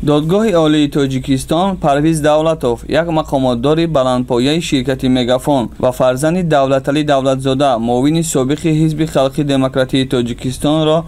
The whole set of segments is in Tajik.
Додгоҳи Олии Тоҷикистон Парвиз Давлатов, як мақомотдори баландпояи ширкати Мегафон ва фарзанди Давлаталӣ Давлатзода, муовини собиқи Ҳизби халқи демократии Тоҷикистонро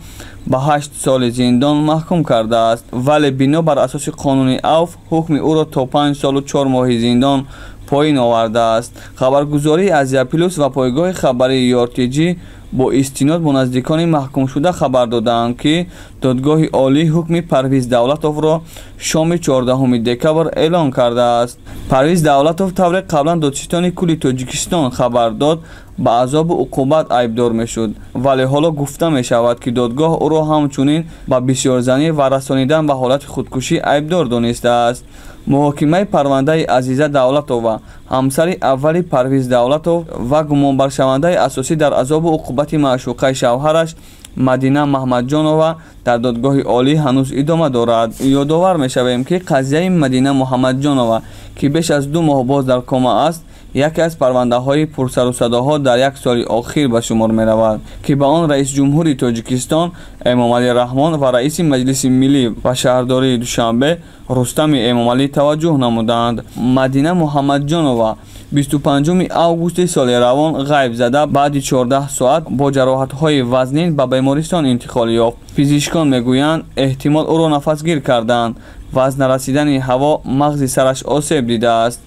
ба 8 соли зиндон маҳкум кардааст, вале бино бар асоси қонуни авф ҳукми ӯро то 5 солу 4 моҳи зиндон поин овардааст. Хабаргузории Азия Плюс ва пойгоҳи хабарии Ёртиҷӣ бо истинод бо наздикони маҳкумшуда хабар додаанд, ки Додгоҳи Олӣ ҳукми Парвиз Давлатовро шоми 14 декабр эълон кардааст. Парвиз Давлатов, тавре қаблан Додситони кулли Тоҷикистон хабар дод, ба азобу уқубат айбдор мешуд, вале ҳоло гуфта мешавад, ки додгоҳ ӯро ҳамчунин ба бисёрзанӣ ва расонидан ба ҳолати худкушӣ айбдор донистааст. Муҳокимаи парвандаи Азиза Давлатова, ҳамсари аввали Парвиз Давлатов ва гумонбаршавандаи асосӣ дар азобу уқубати маъшуқаи шавҳараш Мадина Маҳмадҷонова, дар Додгоҳи Олӣ ҳанӯз идома дорад. Ёдовар мешавем, ки қазияи Мадина Муҳаммадҷонова, ки беш аз 2 моҳ боз дар кома аст, яке аз парвандаҳои пурсарусадоҳо дар як соли охир ба шумор меравад, ки ба он раиси ҷумҳури Тоҷикистон Эмомалӣ Раҳмон ва раиси Маҷлиси миллӣ ва шаҳрдории Душанбе Рустами Эмомалӣ таваҷҷӯҳ намуданд. Мадина Муҳаммадҷонова 25 августи соли равон ғайб зада, баъди 14 соат бо ҷароҳатҳои вазнин ба бемористон интиқол ёфт. Пизишкон мегӯянд, эҳтимол ӯро нафасгир карданд ва аз нарасидани ҳаво мағзи сараш осеб дидааст.